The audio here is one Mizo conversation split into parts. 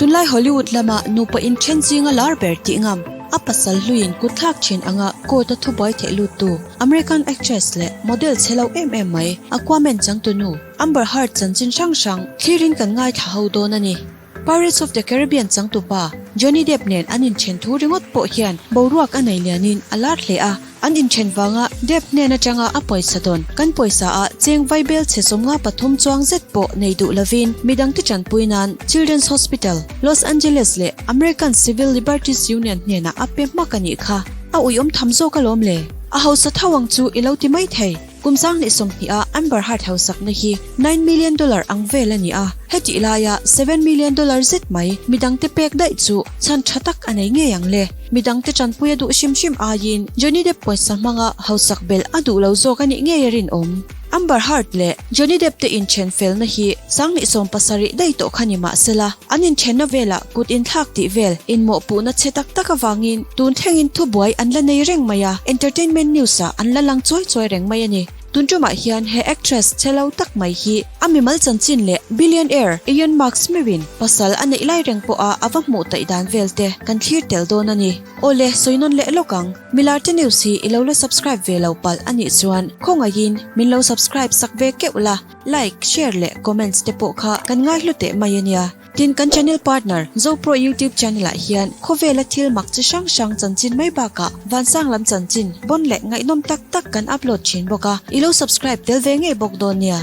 Tunlai Hollywood lama nupa inthen zinga lar ber tih ngam, a pasal hluiin kutthlak thin anga court-a thubuai theih luttu American actress leh model chhe lo em em mai Aquaman changtunu Amber Heard chanchin hrang hrang thlirin kan ngaithla ho dawn a ni. Pirates of the Caribbean changtupa Johnny Depp nen an inthen thu ringawt pawh hian boruak a nei lianin a lar hle a, an inthen vanga Depp hnen atanga a pawisa dawn kan pawisa ah cheng vaibel chhe 53 chuang zet pawh nei duh lovin midangte tanpui nan Children's Hospital, Los Angeles leh American Civil Liberties Union hnenah a pe hmak a nih kha. A uiawm tham zawk alawm le. A hausa tho ang chu i lo ti mai thei. Kum 2020 a Amber Heard hausakna hi $9 million ang vel a ni a, hetih laia $7 million zet mai midangte pek daih chu chhan tha tak a nei ngei ang le. Midangte tanpui a duh hrim hrim aiin Johnny Depp pawisa hmanga hausak belh a duh lo zawk a nih ngei a rinawm. Amber Heard leh Johnny Depp te inthen felna hi 2017 daih tawh kha ni mah sela, an inthenna velah kut inthlak tih vel inmawhpuhna chhe tak tak avangin tun thlengin thubuai an la nei reng mai a, entertainment news ah an la lang chuai chuai reng mai a ni. Tun tumah hian he actress chhe lo tak mai hi a mimal chanchin leh billionaire Elon Musk meuhin pasal a neih lai reng pawha a va hmuh taih dan vel te kan thlir tel dawn a ni. Awle, sawi nawn leh lawk ang. Milarte News hi i lo la subscribe ve lo palh a nih chuan khawngaihin min lo subscribe sak ve keuh la, like, share leh comments te pawh kha kan ngaihlu teh mai a nia. Tin, kan channel partner Zopro YouTube channel ah hian khawvela thil mak chi hrang hrang chanchin mai bakah vansang lam chanchin bon leh ngaihnawm tak tak kan upload thin bawk a, i lo subscribe tel ve ngei bawk dawn nia.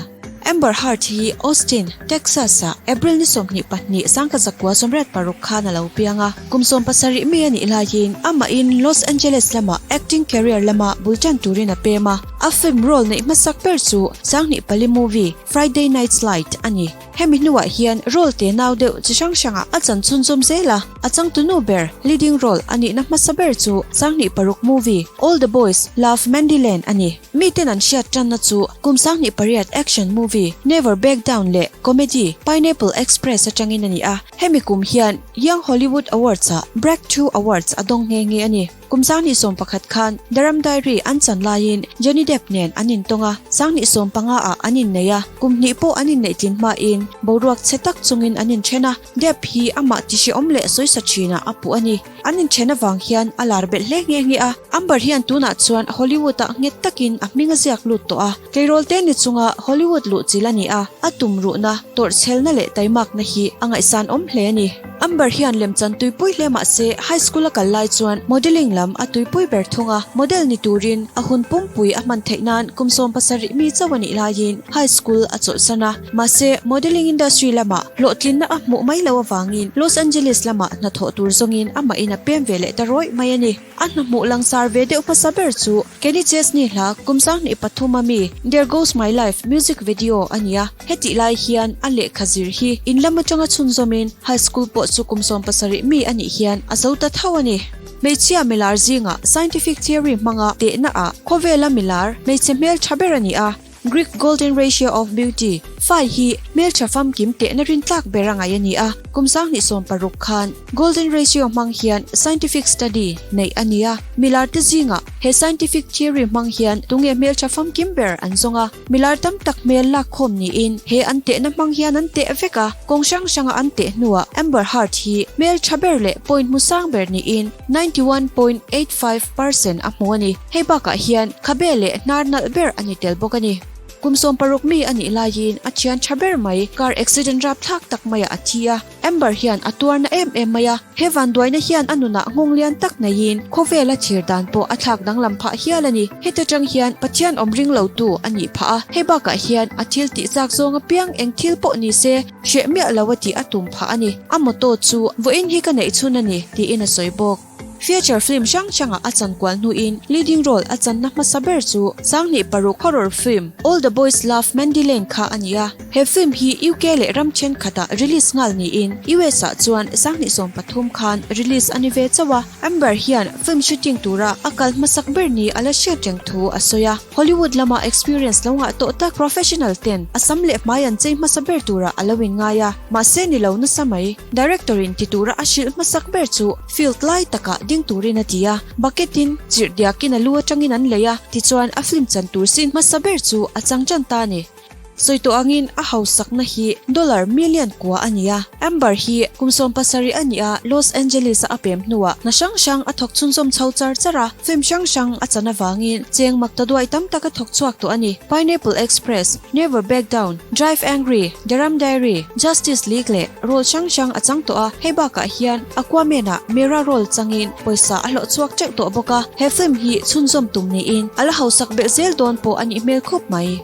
Amber Heard hi Austin, Texas ah April ni 22 1986 khan a lo piang a, kum 17 mi a nih laiin amahin Los Angeles lama acting career lama bul tan turin a pem a, a film role neih hmasak ber chu 2004 movie Friday Night's Light a ni. Hemi hnuah hian role te nau deuh chi hrang hrangah a chan chhunzawm zel a, a changtunu ber, leading role, a nihna hmasa ber chu 2006 movie All the Boys Love Mandy Lane a ni. Miten an hriat tanna chu kum 2008 action movie Never Back Down leh comedy Pineapple Express atangin a ni a, hemi kum hian Young Hollywood Awards-ah Breakthrough Awards a dawng nghe nghe a ni. Kum 2011 khan The Rum Diary an chan laiin Johnny Depp nen an intawng a, 2015 ah an innei a, kum hnih pawh an inneih tlin hmain boruak chhe tak chungin an inthen a, Depp hi amah ti hrehawm leh sawisa thinah a puh a ni. An inthen avang hian a lar belh hle nghe nghe a, Amber hian tunah chuan Hollywood ah nghet takin a hming a ziak lut tawh a, tleirawl te ni chunga Hollywood luh chilh a ni a, a tumruhna, tawrhchhelna leh taimakna hi a ngaihsan awm hle a ni. Amber hian lemchan tuipui hle mah se high school a kal lai chuan modelling lam a tuipui ber thung a, model ni turin a hun pumpui a hman theih nan kum 17 mi chauh a nih laiin high school a chawlhsan a, mahse modelling industry lamah hlawhtlinna a hmuh mai loh avangin Los Angeles lamah hnathawh tur zawngin amahin a pem ve leh ta rawih mai a ni. A hna hmuh langsar ve deuh hmasa ber chu Kenny Chesney hla kum 2003 a mi There Goes My Life music video a ni a, hetih lai hian a lehkha zir hi in lam atanga chhunzawmin high school pawh chu kum 17 mi a nih hian a zo ta tho a ni. Hmeichhia milar zingah scientific theory hmanga tehna ah khawvela milar hmeichhe hmel tha ber a ni a, Greek Golden Ratio of Beauty, Fai hi hmeltha famkim tehna rintlak ber a ngaih a ni a, kum 2016 khan Golden Ratio hmang hian scientific study neih a ni a, milar te zingah he scientific theory hmang hian tunge hmeltha famkim ber an zawng a, milar tam tak hmel lakkhawm niin he an tehna hmang hian an teh vek a, kawng hrang hranga an teh hnuah Amber Heard hi hmeltha ber leh point hmu sang ber niin 91.85% a hmu a ni. Hei bakah hian khabe leh hnar nalh ber a ni tel bawk a ni. Kum 60 mi a nih laiin a thian tha ber mai car accident rapthlak tak maiah a thi a, Amber hian a tuar na em em mai a, he vanduaina hian a nunah nghawng lian tak neiin khawvela thlir dan pawh a thlak danglam phah hial a ni. Heta tang hian Pathian awm ring lo tu a nih phah a, hei bakah hian a thil tih chak zawng apiang eng thil pawh ni se hreh miah lo a tih a tum phah a ni. A motto chu vawiin hi ka neih chhun a ni tiin a sawi bawk. Feature film hrang hrangah a chan kual hnuin leading role a channa hmasa ber chu 2006 horror film All the Boys Love Mandy Lane kha a ni a. He film hi UK leh ram thenkhatah release nghal niin US ah chuan 2013 khan release a ni ve chauh a. Amber hian film shooting tura a kal hmasak ber ni a la hriat reng thu a sawi a. Hollywood lama experience lo ngah tawh tak professional ten a sam leh hmai an chei hmasa ber turah a lo inngai a, mahse ni lo nasa mai. Director in ti tura a hrilh hmasak ber chu field lai takah ding turin a ti a, bucket in chirh diakin a lu atangin an lei a, tichuan a film chan tur scene hmasa ber chu a chang tan ta a ni. Sawi tawh angin a hausakna hi dollar million kua a ni a. Amber hi kum 70 a ni a, Los Angeles-a a pem hnuah hna hrang hrang a thawk chhunzawm chho char char a, film hrang hrang a chan avangin cheng mak ta duai tam tak a thawk chhuak tawh a ni. Pineapple Express, Never Back Down, Drive Angry, The Rum Diary, Justice League leh role hrang hrang a chang tawh a, hei bakah hian Aquaman-ah Mera role changin pawisa a hlawh chhuak teuh tawh bawk a, he film hi chhunzawm tum niin a la hausak belh zel dawn pawh a nih hmel khawp mai.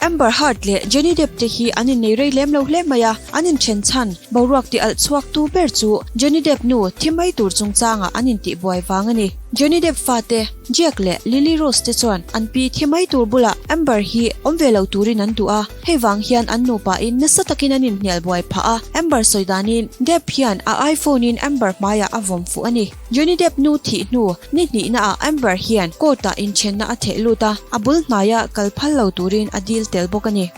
Amber Heard leh Johnny Depp te hi an innei rei lem lo hle mai a, an inthen chhan boruak ti alh chhuak tu ber chu Johnny Depp nu thi mai tur chungchangah an intihbuai vang a ni. Johnny Depp fate Jack leh Lily Rose te chuan an pi thi mai tur bulah Amber hi awm ve lo turin an duh a, hei vang hian an nupain nasa takin an inhnial buai phah a, Amber sawi danin Depp hian a iPhone in Amber hmaiah a vawm fuh a ni. Johnny Depp nu thih hnu ni hnihnaah Amber hian court-ah inthenna a theh lut a, a bul hnaia kal phal lo turin a dil tel bawk a ni.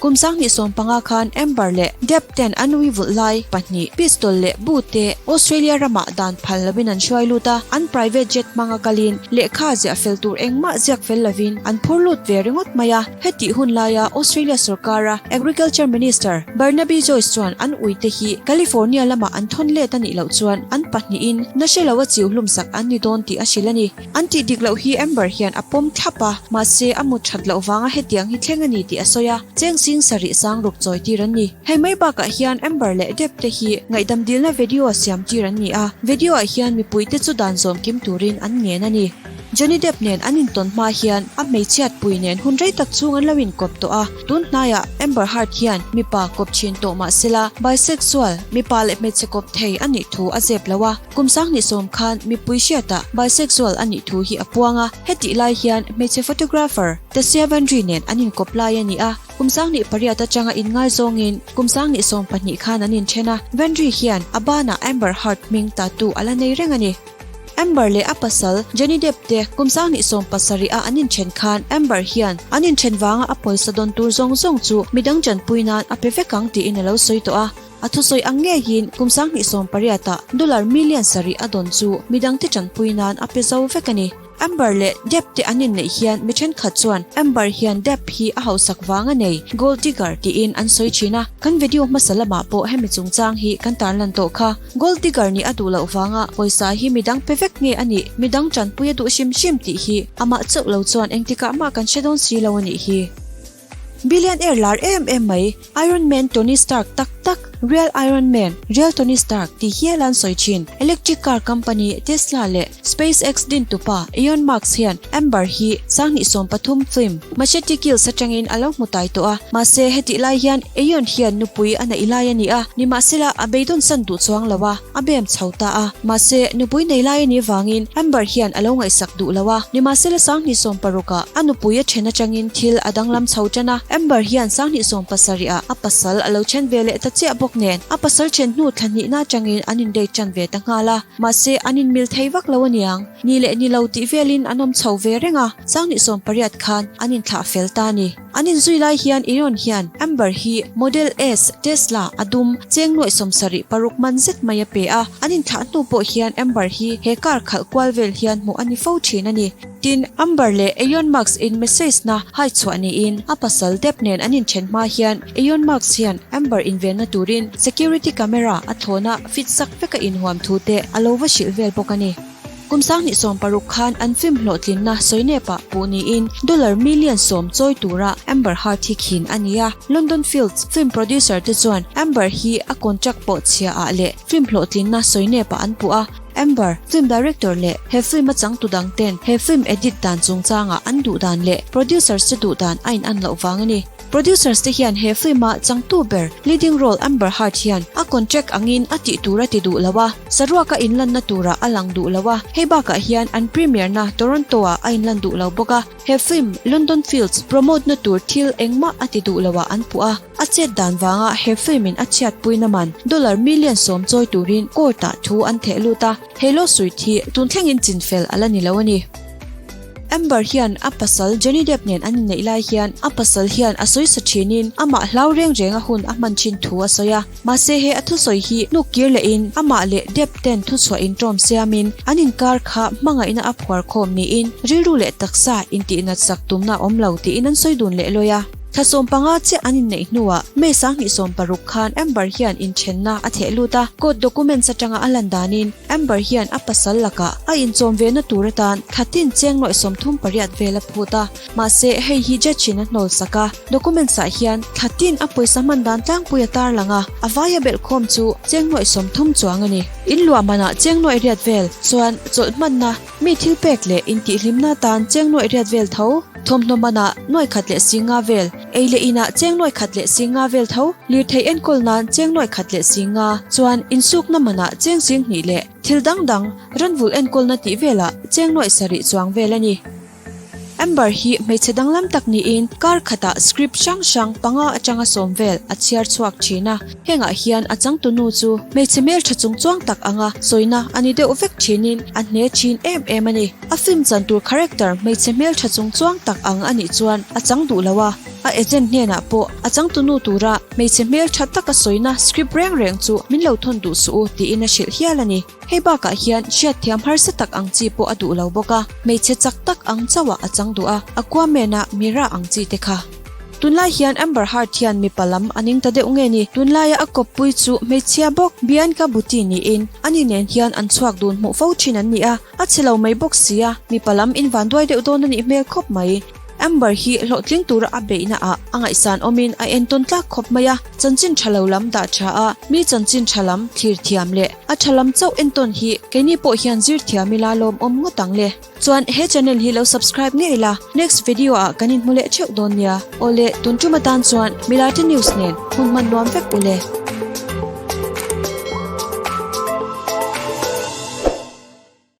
Kum 2015 khan Amber leh Depp ten an ui vulh lai pahnih, pistol leh bu te Australia ramah dan phal lovin an hruai lut a, an private jet hmanga kalin lehkha ziah fel tur engmah ziak fel lovin an phur lut ve ringawt mai a. Hetih hun laia Australia sorkara Agriculture Minister Barnaby Joyce chuan an uite hi California lamah an thawn let a nih loh chuan an pahnihin na hre lo a chiu hlumsak an ni dawn tih a hrilh a ni. An tih dik loh hi Amber hian a pawm thlap a, mahse a mut that loh vanga hetiang hi thleng a ni tih a sawi a, cheng sing sarih sang ruk chawi tir an ni. Hei mai bakah hian Amber leh Depp te hi ngaihdam dilna video siam tir an ni a, video ah hian mipuite chu dan zawm kim turin an ngen a ni. Johnny Depp nen an intawn hma hian a hmeichhiat pui nen hun rei tak chhung an lo inkawp tawh a, tun hnaiah Amber Heard hian mipa kawp thin tawh mah sela bisexual, mipa leh hmeichhe kawp thei a nih thu a zep lo a, kum 2010 khan mipui hriatah bisexual a nih thu hi a puang a, hetih lai hian hmeichhe photographer Tasya Vandry nen an inkawp lai a ni a, kum 2008 atanga inngaizawngin kum 2012 khan an inthen a, Vandry hian a banah Amber Heard hming tattoo a la nei reng a ni. Amber leh a pasal Johnny Depp te kum 2017 a an inthen khan Amber hian an inthen vanga a pawisa dawn tur zawng zawng chu midang chanpui nan a pe vek ang tiin a lo sawi tawh a. A thusawi ang ngeiin kum 2018 ah dollar million sarih a dawn chu midangte chanpui nan a pe zo vek a ni. Amber leh Depp te an inneih hian mi thenkhat chuan Amber hian Depp hi a hausak vang a nei, gold digger tiin an sawi thin a. Kan video hmasa lamah pawh hemi chungchang hi kan tarlan tawh kha. Gold digger nih a duh loh vanga pawisa hi midang pe vek nge a nih, midang tanpui a duh hrim hrim tih hi amah chauh lo chuan engtikah mah kan hre dawn si lo a nih hi. Billionaire lar em em mai, Iron Man Tony Stark tak tak, Real Iron Man, Real Tony Stark tih hial an sawi thin. Electric car company Tesla leh SpaceX dintupa Elon Musk hian Amber hi 2013 film Machete Kills atangin a lo hmu tai tawh a, mahse hetih lai hian Elon hian nupui a neih lai a ni a, nimahsela a beidawn san duh chuang lo a, a bem chho ta a. Mahse nupui nei lai a nih vangin Amber hian a lo ngaihsak duh lo a, nimahsela 2016 ah a nupui a then atangin thil a danglam chho tan a, Amber hian 2017 ah a pasal a lo then ve leh ta chiah bawk nen a pasal then hnu thla hnihna atangin an in date tan ve ta nghal a, mahse an in mil thei vak lo aniang. Ni leh ni lo tih velin an awm chho ve reng a, 2018 khan an inthlah fel ta a ni. An inzui lai hian Elon hian Amber hi Model S Tesla a dum cheng nuaih 76 man zet mai a pe a, an inthlah hnu pawh hian Amber hi he car khalh kual vel hian hmuh a ni fo thin a ni. Tin, Amber leh Elon Musk in message na hai chhuah niin a pasal Depp nen an inthen hma hian Elon Musk hian Amber invenna turin security camera a thlawna fit sak veka inhuam thu te a lo va hrilh vel bawk a ni. Kum 2016 khan an film hlawhtlinna sawinepa puh niin dollar million 10 chawi tura Amber Heard hi khin a ni a. London Fields film producer te chuan Amber hi a contract pawh chhia ah leh film hlawhtlinna sawinepa an puh a. Amber, film director leh he film a changtu dang ten he film edit dan chungchangah an duh dan leh producers te duh dan a in an loh vang a ni. Producers te hian he film a changtu ber leading role Amber Heard hian a contract angin a tih tur a ti duh lo a, saruaka inlanna turah a lang duh lo a, hei bakah hian an premiere na Toronto ah a inlan duh lo bawk a, he film London Fields promote na tur thil engmah a ti duh lo ah an puh a, a chet dan vanga he film in a chhiatpuina man dollar million 10 chawi turin court ah thu an theh lut a, he lawsuit hi tun thlengin chinfel a la ni lo a ni. Amber hian a pasal Johnny Depp nen an inneih lai hian a pasal hian a sawi sa thinin amah hlau reng reng a hun a hman thin thu a sawi a. Mahse he a thusawi hi hnuk kir lehin amah leh Depp ten thuchhuah intawm siamin an inkar kha hmangaihna a phuar khawm niin rilru leh taksa intihnat sak tumna a awm lo tiin an sawi dun leh lawi a. Thla 15 chiah an inneih hnuah May 2016 khan Amber hian inthenna a theh lut a, court documents atanga a lan danin Amber hian a pasal lakah a inchawm ve na tur atan thla tin cheng nuaih 38 vel a phut a, mahse hei hi judge in a hnawl sak a, documents ah hian thla tin a pawisa hman dan tlangpui a tarlang a, a vaia belhkhawm chu cheng nuaih 30 chuang a ni. In luah manah cheng nuaih riat vel chuan chawlh hmanna Mi thil pek leh intihhlimna tan cheng nuaih riat vel tho, thawmhnaw manah nuaih khat leh singa vel, ei leh inah cheng nuaih khat leh singa vel tho, lirthei enkawl nan cheng nuaih khat leh singa, chuan insukna manah cheng sing hnih leh thil dang dang ranvulh enkawlna tih velah cheng nuaih sarih chuang vel a ni. Amber hi hmeichhe danglam tak niin kar khatah script hrang hrang panga atanga sawm vel a chhiar chhuak thin a. Hengah hian a changtunu chu hmeichhe hmeltha chungchuang tak anga sawina a ni deuh vek thinin a hne thin em em a ni. A film chan tur character hmeichhe hmeltha chungchuang tak ang a nih chuan a chang duh lo a, a agent hnenah pawh a changtunu tura hmeichhe hmeltha taka sawina script reng reng chu min lo thawn duh suh u tiin a hrilh hial a ni. Hei bakah hian hriatthiam harsa tak ang chi pawh a duh lo bawk a, hmeichhe chak tak ang chauhah a chang duh a, Aquaman-a Mira ang chi te kha. Tunlai hian Amber Heard hian mipa lam a ning ta deuh nge ni? Tunlaia a kawppui chu hmeichhia bawk Bianca Buti niin ani nen hian an chhuak dun hmuh fo thin an ni a, a chhe lo mai bawk si a, mipa lam invanduai deuh dawn a nih hmel khawp mai. Amber hi hlawhtling tura a beihna ah a ngaihsan awmin a entawn tlak khawp mai a, chanchin tha lo lam dah tha a, mi chanchin tha lam thlir thiam leh a tha lam chauh entawn hi keini pawh hian zir thiam ila lawmawm ngawt ang le. Chuan he channel hi lo subscribe ngei la, next video ah kan inhmu leh theuh dawn nia. Awle, tun tum atan chuan Milarte News nen hun hman nuam vek ule.